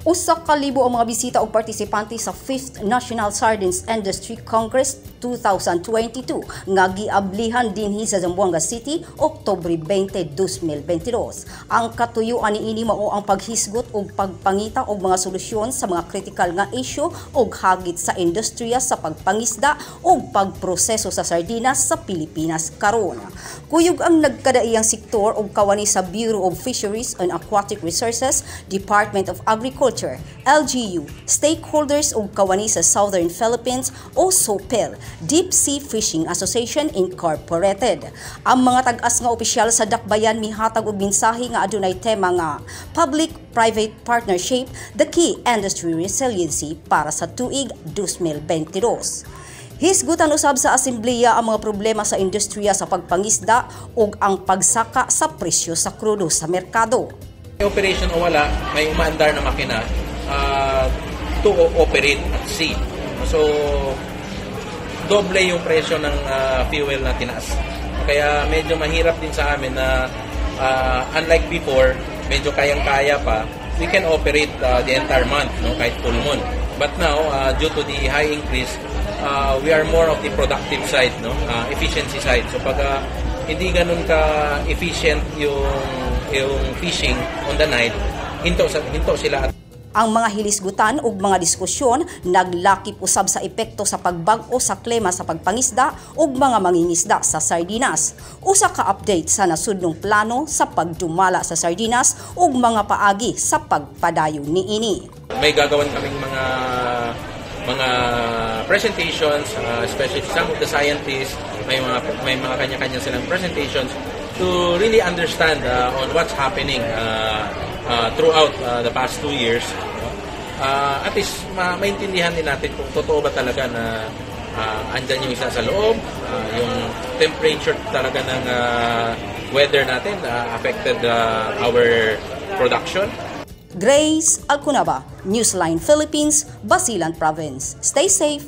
1,000 ang mga bisita og partisipante sa 5th National Sardines Industry Congress 2022 nga giablihan dinhi sa Zamboanga City, Oktubre 20, 2022. Ang katuyuan niini mao ang paghisgot ug pagpangita og mga solusyon sa mga kritikal nga isyu ug hagit sa industriya sa pagpangisda ug pagproseso sa sardinas sa Pilipinas karon. Kuyog ang nagkadaiyang sektor ug kawani sa Bureau of Fisheries and Aquatic Resources, Department of Agriculture, LGU, stakeholders ug kawani sa Southern Philippines o SOPIL, Deep Sea Fishing Association Incorporated. Ang mga tag-as nga opisyal sa dakbayan mihatag og mensahe nga adunay tema nga Public-Private Partnership, the Key Industry Resiliency para sa tuig 2022. Hisgutan usab sa asembleya ang mga problema sa industriya sa pagpangisda ug ang pagsaka sa presyo sa krudo sa merkado. May operation o wala, may umaandar na makina to operate at sea. So, doble yung presyo ng fuel na tinaas. Kaya medyo mahirap din sa amin na unlike before, medyo kayang-kaya pa, we can operate the entire month, no, kahit full moon. But now, due to the high increase, we are more of the productive side, no, efficiency side. So pag hindi ganun ka efficient yung fishing on the night, hinto sila at Ang mga hilisgutan ug mga diskusyon naglakip usab sa epekto sa pagbag-o sa klima sa pagpangisda ug mga mangingisda sa sardinas. Usa ka update sa nasudnong plano sa pagdumala sa sardinas ug mga paagi sa pagpadayon niini. May gagawin kaming mga presentations, especially some of the scientists, may mga kanya-kanya silang presentations to really understand on what's happening throughout the past 2 years. At least maintindihan din natin kung totoo ba talaga na andyan yung isa sa loob, yung temperature talaga ng weather natin affected our production. Grace Alcunaba, Newsline Philippines, Basilan Province. Stay safe.